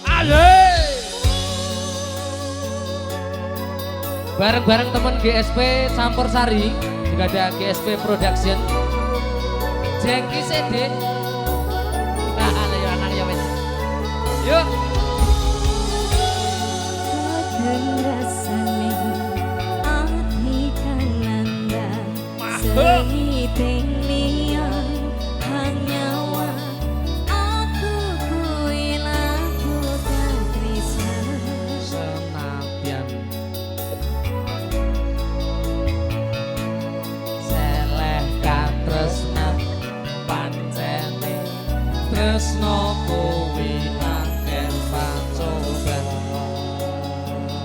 Ayo. Bareng-bareng teman GSP Campursari, juga ada GSP Production. Jengki CD. Nah, ayo anak ya wis. Yuk. Rasane ati kananda sengiteng liya hanyawa aku kuwi laku katresnan Senadyan seleh katresnan pancene tresno kuwi akeh pacoban.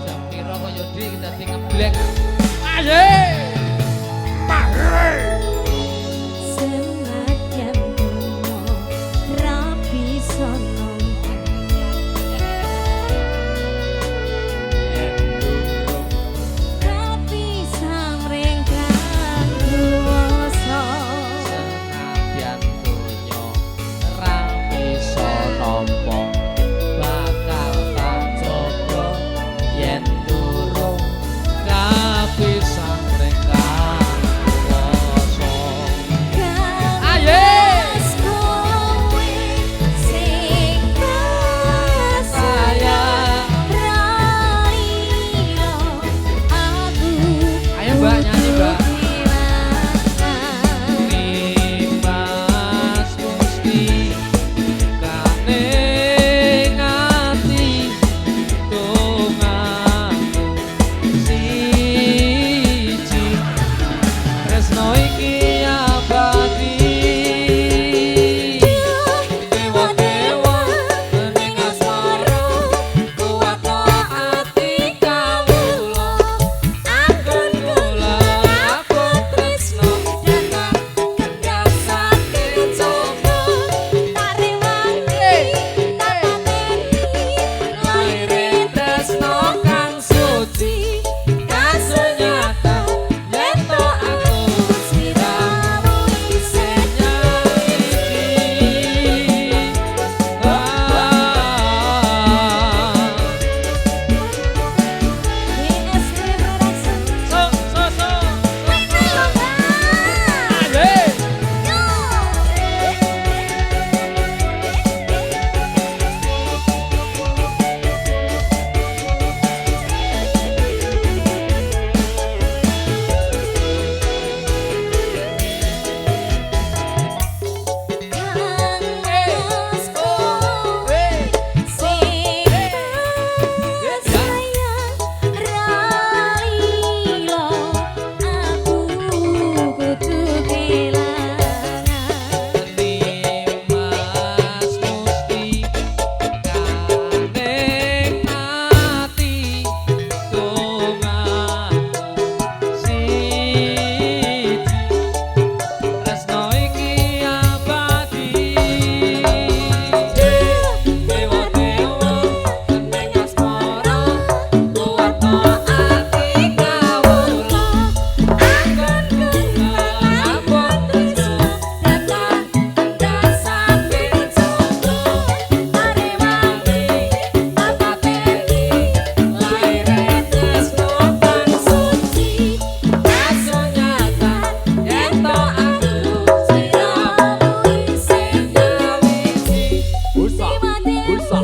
Jam piro kaya dik dadi ngeblek. Ayo. Senadyan dunyo ra bisa nampa Yen durung tapi samring kang kuwasa. Senadyan donya ra bisa nampa bakal tak coba yen durung kapisan ring kang kuwasa. Ayo. Kowe sing Sayang sayang ra liya aku. Ayo, Mbak, nyanyi, Mbak. Kehilangan. Nimas musti kaning ati dongaku siji tresno iki abadi dewa-dewa ning asmara kuwata ati kawula Anggon kula aku tresno datang kendang saking coba tak rewangi tak pateni Laire tresno kang suci kasunyatan yen to aku sliramu isih nyawiji. Ah. GSP Production. So so so. Ayo. Ayo. Yo. Kang Mas kowe sing sayang ra lila aku kudu kelangan. Nimas musti kaning ati dongaku siji tresno iki abadi dewa-dewa ning asmara kuwata ati kawula Anggon kula tresno datang kendang saking coba tak rewangi tak pateni laire tresno kang suci kasunyatan yen to aku sliramu isih nyawiji. Dewa-dewa.